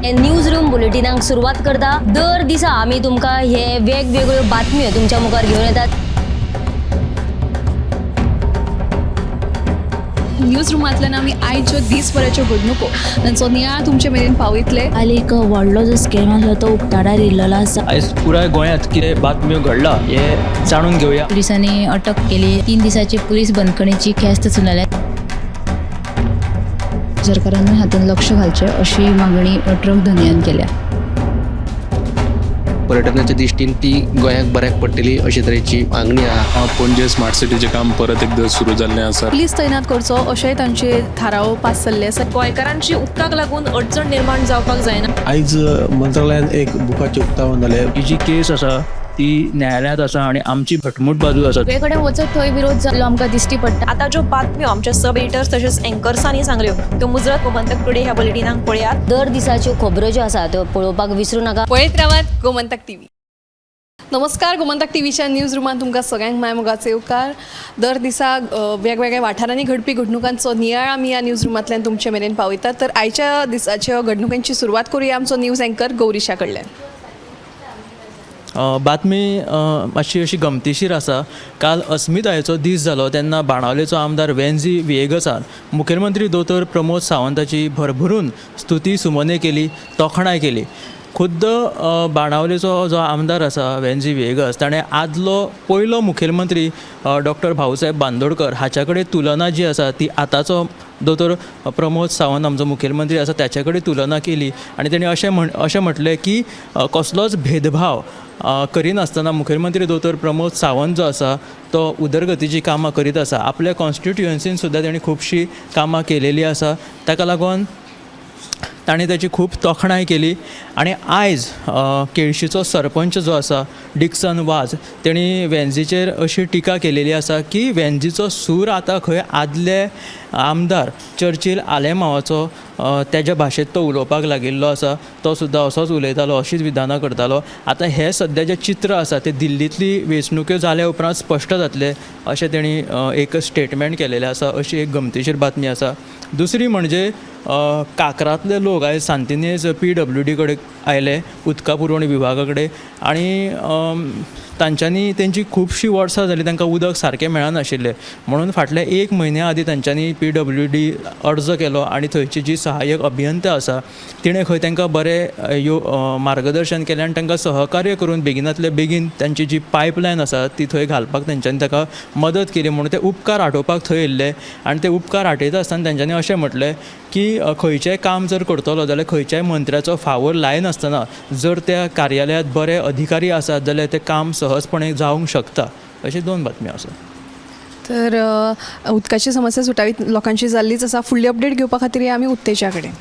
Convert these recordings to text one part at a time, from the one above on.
News room बुलेटिनाक सुरवात करता. दर दिसा आमी तुमकां हे वेगवेगळ्यो बातम्यो तुमच्या मुखार घेवन येतात. न्यूज रुमांतल्यान आमी आयच्यो दीसभराच्यो घडणुको तांचो नियाळ तुमचे मेरेन पावयतले. काल एक व्हडलो जो स्कॅम आसलो तो उक्ताडार येयल्लो आसा. आयज पुराय गोंयांत कितें बातम्यो घडला हें जाणून घेवया. पुलिसांनी अटक केली. 3 दिसाची पुलीस बंदखणीची ख्यास्त सुनायल्या. सरकारान हातूंत लक्ष घालचें अशी मागणी ट्रक धनयान केल्या. पर्यटनाच्या दृश्टीन ती गोंयाक बऱ्याक पडटली अशे तरेची मागणी आहा. पणजे स्मार्ट सिटीचें काम परत एकदां सुरू जाल्लें आसा. पुलीस तैनात करचो अशेंय तांचे थाराव पास जाल्ले आसा. गोंयकारांची उदकाक लागून अडचण निर्माण जावपाक जायना. आयज मंत्रालयान एक बुकाचें उक्तावण जालें. ही जी केस आसा ती न्यायालयांत आसा आनी आमची घटमूट बाजू आसा. सगळे कडेन वचत थंय विरोध जाल्लो आमकां दिश्टी पडटा. आतां ज्यो बातम्यो आमच्या सब एडिटर्स तशेंच एंकर्सांनी सांगल्यो त्यो मुजरत गोमंतक टुडे ह्या बुलेटिनाक पळयात. दर दिसाच्यो खबरो ज्यो आसा त्यो पळोवपाक विसरूं नाका. पळयत रावात गोमंतक टीव्ही. नमस्कार, गोमंतक टीव्हीच्या न्यूज रुमांत तुमकां सगळ्यांक माय मोगाचो येवकार. दर दिसा वेगवेगळ्या वाठारांनी घडपी घडणुकांचो नियाळ आमी ह्या न्यूज रुमांतल्यान तुमचे मेरेन पावयतात. तर आयच्या दिसाच्या घडणुकांची सुरवात करुया आमचो न्यूज अँकर गौरीशा कडल्यान. बातमी मातशी अशी गमतीशीर आसा. काल अस्मितायेचो दीस जालो तेन्ना बाणावलेचो आमदार वेन्झी व्हिएगसान मुखेलमंत्री दोतोर प्रमोद सावंताची भरभरून स्तुती सुमने केली, तोखणाय केली. खुद्द बाणावलेचो जो आमदार आसा वेन्झी व्हिएगस ताणें आदलो पयलो मुखेलमंत्री डॉक्टर भाऊसाहेब बांदोडकर हाच्या कडेन तुलना जी आसा ती आतांचो दोतोर प्रमोद सावंत आमचो मुखेलमंत्री आसा ताच्या कडेन तुलना केली आनी तेणी अशें म्हटलें की कसलोच भेदभाव करिनासतना मुखेलमंत्री दोतोर प्रमोद सावंत जो आसा तो उदरगतीचीं कामां करीत आसा. आपल्या कॉन्स्टिट्युयन्सीन सुद्दां तेणी खुबशीं कामां केलेलीं आसा. ताका लागून ताणें ताची खूब तोखणाय केली. आनी आयज केळशीचो सरपंच जो आसा डिक्सन वाज तेणी वेन्झीचेर अशी टिका केलेली आसा की वेन्झीचो सूर आतां खंय आदले आमदार चर्चील आलेमावाचो तेज्या भाशेंत तो उलोवपाक लागिल्लो आसा. तो सुद्दां असोच उलयतालो, अशीच विधानां करतालो. आतां हें सद्या जें चित्र आसा तें दिल्लींतली वेंचणुक्यो जाल्या उपरांत स्पश्ट जातलें अशें तेणी एक स्टेटमेंट केलेलें आसा. अशी एक गमतीशीर बातमी आसा. दुसरी म्हणजे काकरांतले लोक आयज सांतिनेज PWD कडेन आयले, उदका पुरवण विभागा कडेन, आनी तांच्यांनी तेंची खुबशीं वर्सां जालीं तांकां उदक सारकें मेळनाशिल्लें म्हणून फाटल्या 1 म्हयन्या आदीं तांच्यांनी PWD अर्ज केलो आनी थंयची जी सहाय्यक अभियंता आसा तिणें खंय तांकां बरें मार्गदर्शन केलें आनी तांकां सहकार्य करून बेगिनांतले बेगीन तांची जी पायपलायन आसा ती थंय घालपाक तेंच्यांनी ताका मदत केली. म्हणून ते उपकार आठोवपाक थंय येयल्ले आनी ते उपकार आठयता आसतना तेंच्यांनी अशें म्हटलें की खंयचेंय काम जर करतलो जाल्यार खंयच्याय मंत्र्याचो फावोर लायनासतना जर त्या कार्यालयांत बरे अधिकारी आसात जाल्यार तें काम सहजपणे जावंक शकता. अशी 2 बातम्यो आसात. तर उदकाची समस्या सुटावी लोकांची जाल्लीच आसा. फुडली अपडेट घेवपा खातीर आमी उत्तेजा कडेन.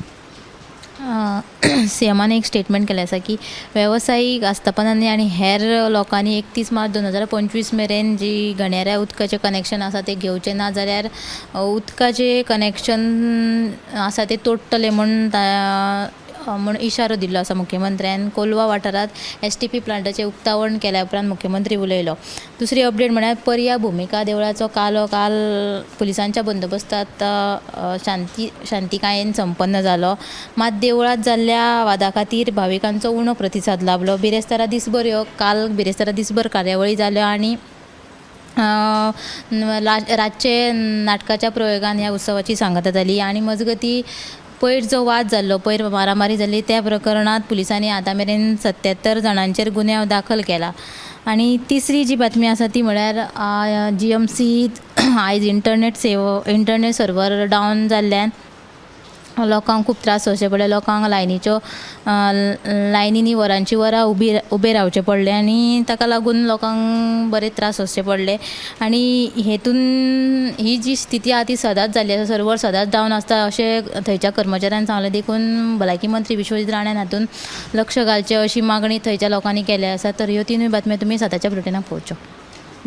सीएमान एक स्टेटमेंट केलें आसा की वेवसायीक आस्थापनांनी आनी हेर लोकांनी 31 मार्च 2025 मेरेन जी घाणयाऱ्या उदकाचें कनेक्शन आसा तें घेवचें ना जाल्यार उदकाचें कनेक्शन आसा तें तोडटलें म्हूण म्हूण इशारो दिल्लो आसा मुख्यमंत्र्यान. कोलवा वाठारांत STP प्लांटाचें उक्तावण केल्या उपरांत मुख्यमंत्री उलयलो. दुसरी अपडेट म्हळ्यार पर्या भुमिका देवळाचो कालो काल पुलिसांच्या बंदोबस्तांत शांतिकायेन संपन्न जालो. मात देवळांत जाल्ल्या वादा खातीर भाविकांचो उणो प्रतिसाद लाबलो. बिरेस्तारा दिसभर ह्यो काल बिरेस्तारा दिसभर कार्यावळी जाल्यो आनी रातचे नाटकाच्या प्रयोगान ह्या उत्सवाची सांगता जाली. आनी मजगती पयर जो वाद जाल्लो, पयर मारामारी जाल्ली त्या प्रकरणांत पुलिसांनी आतां मेरेन 77 जाणांचेर गुन्यांव दाखल केला. आनी तिसरी जी बातमी आसा ती म्हळ्यार GMC आयज इंटरनेट सर्वर डावन जाल्ल्यान लोकांक खूब त्रास सोंसचे पडले. लोकांक लायनीच्यो लायनीनी वरांची वरां उबे रावचें पडलें आनी ताका लागून लोकांक बरे त्रास सोंसचे पडले. आनी हेतून ही जी स्थिती आहा ती सदांच जाल्ली आसा, सर्वर सदांच डावन आसता अशें थंयच्या कर्मचाऱ्यान सांगलें. देखून भलायकी मंत्री विश्वजीत राणेन हातून लक्ष घालचें अशी मागणी थंयच्या लोकांनी केल्ली आसा. तर ह्यो 3 बातम्यो तुमी सदांच्या बुलेटिनाक पळोवच्यो.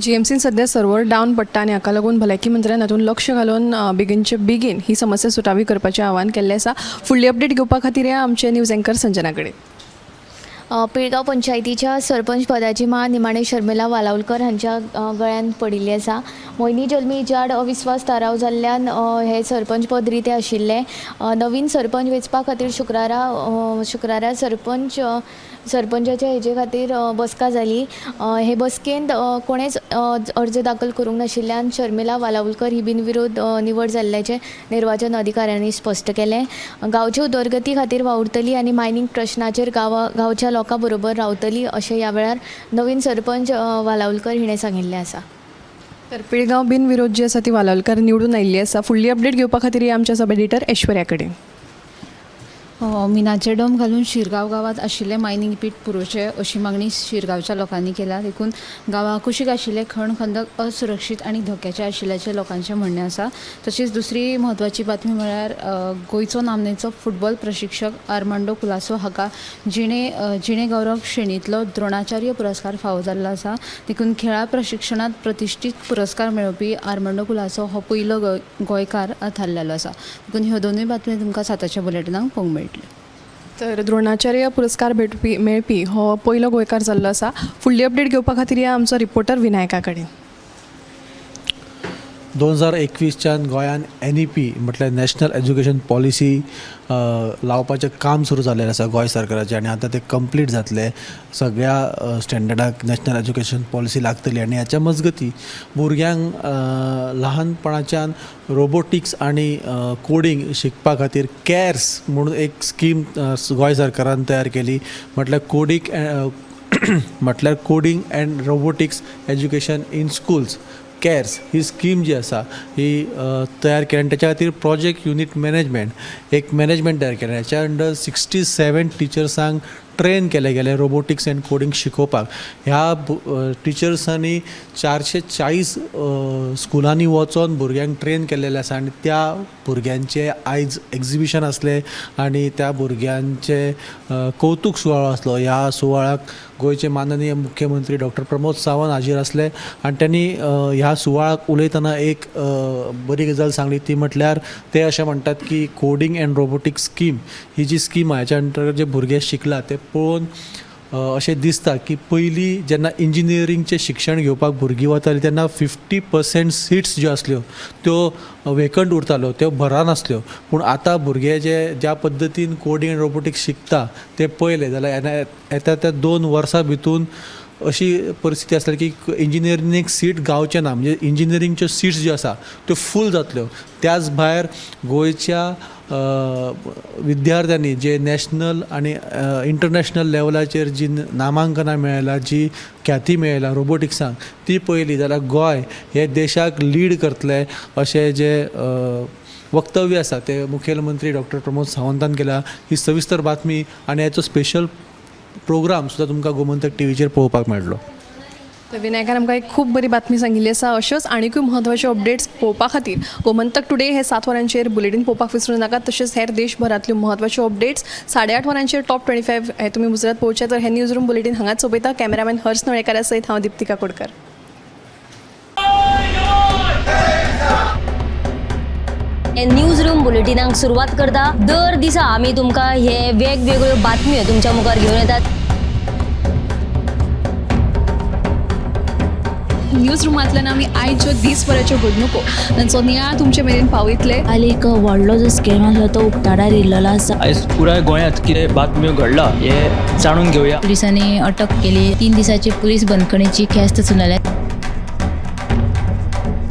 GMCन सध्या सर्वर डावन पडटा आनी हाका लागून भलायकी मंत्र्यान हातूंत लक्ष घालून बेगीनचे बेगीन ही समस्या सुटावी करपाचें आवाहन केल्लें आसा. फुडली अपडेट घेवपा खातीर या आमचे न्यूज अँकर संजना कडेन. पिळगांव पंचायतीच्या सरपंच पदाची माळ निमाणे शर्मिला वालावलकर हांच्या गळ्यान पडिल्ली आसा. मोहिनी जल्मी हिच्या आड अविस्वास थाराव जाल्ल्यान हें सरपंच पद रितें आशिल्लें. नवीन सरपंच वेंचपा खातीर शुक्रारा सरपंचाच्या हेजे खातीर बसका जाली. हे बसकेंत कोणेच अर्ज दाखल करूंक नाशिल्ल्यान शर्मिला वालावलकर ही बिनविरोध निवड जाल्ल्याचें निर्वाचन अधिकाऱ्यांनी स्पश्ट केलें. गांवचे उदरगती खातीर वावुरतली आनी मायनींग प्रश्नाचेर गांवच्या लोकां बरोबर रावतली अशें ह्या वेळार नवीन सरपंच वालावलकर हिणें सांगिल्लें आसा. तर पिळगांव बिनविरोध जी आसा ती वालावलकर निवडून आयिल्ली आसा. फुडली अपडेट घेवपा खातीर या आमच्या सब एडिटर ऐश्वर्या कडेन. मिनाचे डम घालून शिरगांव गांवांत आशिल्लें मायनींग पीट पुरोवचें अशी मागणी शिरगांवच्या लोकांनी केल्या. देखून गांवा कुशीक आशिल्ले खण खंदक असुरक्षीत आनी धोक्याचे आशिल्ल्याचें लोकांचें म्हणणें आसा. तशीच दुसरी म्हत्वाची बातमी म्हळ्यार गोंयचो नामनेचो फुटबॉल प्रशिक्षक आर्मांडो कुलासो हाका जिणे गौरव श्रेणींतलो द्रोणाचार्य पुरस्कार फावो जाल्लो आसा. देखून खेळा प्रशिक्षणांत प्रतिश्ठीत पुरस्कार मेळोवपी आर्मांडो कुलासो हो पयलो गोंयकार थारलेलो आसा. देखून ह्यो दोनूय बातम्यो तुमकां साताच्या बुलेटिनाक पळोवंक मेळटल्यो. तर द्रोणाचार्य पुरस्कार मेळपी हो पयलो गोंयकार जाल्लो आसा. फुडली अपडेट घेवपा खातीर या आमचो रिपोर्टर विनायका कडेन. 2021च्यान गोंयान एनईपी म्हटल्यार नॅशनल एज्युकेशन पॉलिसी लावपाचें काम सुरू जाल्लें आसा गोंय सरकाराचें आनी आतां तें कंप्लीट जातलें. सगळ्या स्टँडर्डाक नॅशनल एज्युकेशन पॉलिसी लागतली आनी हाच्या मजगती भुरग्यांक ल्हानपणाच्यान रोबोटिक्स आनी कोडींग शिकपा खातीर कॅर्स म्हणून एक स्कीम गोंय सरकारान तयार केली. म्हटल्यार कोडींग म्हटल्यार coding and robotics education in schools, CARES he scheme जी आसा ही तयार केली आनी तेच्या खातीर प्रोजेक्ट युनीट मॅनेजमेंट एक मॅनेजमेंट तयार केलें. हेच्या अंडर 67 टिचर्सांक ट्रेन केले गेले रोबोटिक्स एंड कोडींग शिकोवपाक. ह्या टिचर्सांनी 440 स्कुलांनी वचोन भुरग्यांक ट्रेन केल्लेलें आसा आनी त्या भुरग्यांचें आयज एग्जिबिशन आसलें आनी त्या भुरग्यांचें कौतूक सुवाळो आसलो. ह्या सुवाळ्याक गोंयचे माननीय मुख्यमंत्री डॉक्टर प्रमोद सावंत हाजीर आसले आनी त्यांनी ह्या सुवाळ्याक उलयतना एक बरी गजाल सांगली, ती म्हटल्यार ते अशें म्हणटात की कोडींग एंड रोबोटिक्स स्कीम ही जी स्कीम आहा हेच्या अंतर्गत जे भुरगे शिकला ते पळोवन अशें दिसता की पयलीं जेन्ना इंजिनियरींगचें शिक्षण घेवपाक भुरगीं वतालीं तेन्ना 50% सिट्स ज्यो आसल्यो त्यो वेकंट उरताल्यो, त्यो भरनासल्यो. पूण आतां भुरगे जे ज्या पद्दतीन कोडींग एंड रोबोटिक्स शिकता ते पळयलें जाल्यार येता त्या 2 वर्सां भितून अशी परिस्थिती आसली की इंजिनियरींगेक सीट गावचें ना, म्हणजे इंजिनियरींगच्यो सिट्स ज्यो आसा त्यो फूल जातल्यो. त्याच भायर गोंयच्या विद्यार्थ्यांनी जे नॅशनल आनी इंटरनॅशनल लेवलाचेर जी नामांकनां मेळयला, जी ख्याती मेळयला रोबोटिक्सांक, ती पळयली जाल्यार गोंय हे देशाक लीड करतलें अशें जे वक्तव्य आसा तें मुखेलमंत्री डॉक्टर प्रमोद सावंतान केलां. ही सविस्तर बातमी आनी हाचो स्पेशल प्रोग्राम सुद्दां तुमकां गोमंतक टीव्हीचेर पळोवपाक मेळटलो. तर विनायकान आमकां एक खूब बरी बातमी सांगिल्ली आसा. अश्योच आनिकूय म्हत्वाच्यो अपडेट्स पळोवपा खातीर गोमंतक टुडे हे 7 वरांचेर बुलेटीन पळोवपाक विसरूं नाकात. तशेंच हेर देशभरांतल्यो म्हत्वाच्यो अपडेट्स 8:30 वरांचेर टॉप 25 हे तुमी मुजरत पळोवचे. तर हे न्यूज रूम बुलेटीन हांगाच सोंपयता. कॅमेरामॅन हर्ष नळेकारा सयत हांव दीप्तिका कोडकर. हे न्यूज रूम बुलेटिनाक सुरवात करता. दर दिसा आमी तुमकां हे वेगवेगळ्यो बातम्यो तुमच्या मुखार घेवन येतात. न्यूज रुमांतल्यान आमी आयच्यो दीसभराच्यो घडणुको तांचो नियाळ तुमचे मेरेन पावयतले. काल एक व्हडलो जो स्कॅम आसलो तो उक्ताडार येयल्लो आसा. आयज पुराय गोंयांत कितें बातम्यो घडला हें जाणून घेवया. पुलिसांनी अटक केली. 3 दिसाची पुलीस बंदखणीची ख्यास्त सुनायल्या.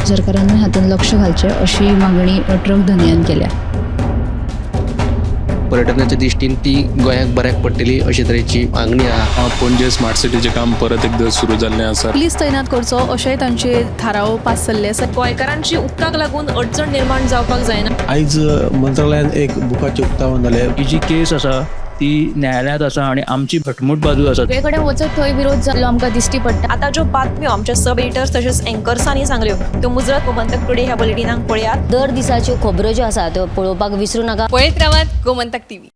सरकारान हातूंत लक्ष घालचें अशी मागणी ट्रक धनयान केल्या. पर्यटनाच्या दृश्टीन ती गोंयाक बऱ्याक पडटली अशे तरेची मागणी आहा. पणजे स्मार्ट सिटीचें काम परत एकदां सुरू जाल्लें आसा. पुलीस तैनात करचो अशेंय तांचे थाराव पास जाल्ले आसा. गोंयकारांची उदकाक लागून अडचण निर्माण जावपाक जायना. आयज मंत्रालयान एक बुकाचें उक्तावण जालें. ही जी केस आसा ती न्यायालयांत आसा आनी आमची घटमूट बाजू आसा. सगळे कडेन वचत थंय विरोध जाल्लो आमकां दिश्टी पडटा. आतां ज्यो बातम्यो आमच्या सब एडिटर्स तशेंच एंकर्सांनी सांगल्यो त्यो मुजरत गोमंतक टुडे ह्या बुलेटिनाक पळयात. दर दिसाच्यो खबरो ज्यो आसा त्यो पळोवपाक विसरूं नाका. पळयत रावात गोमंतक टीव्ही.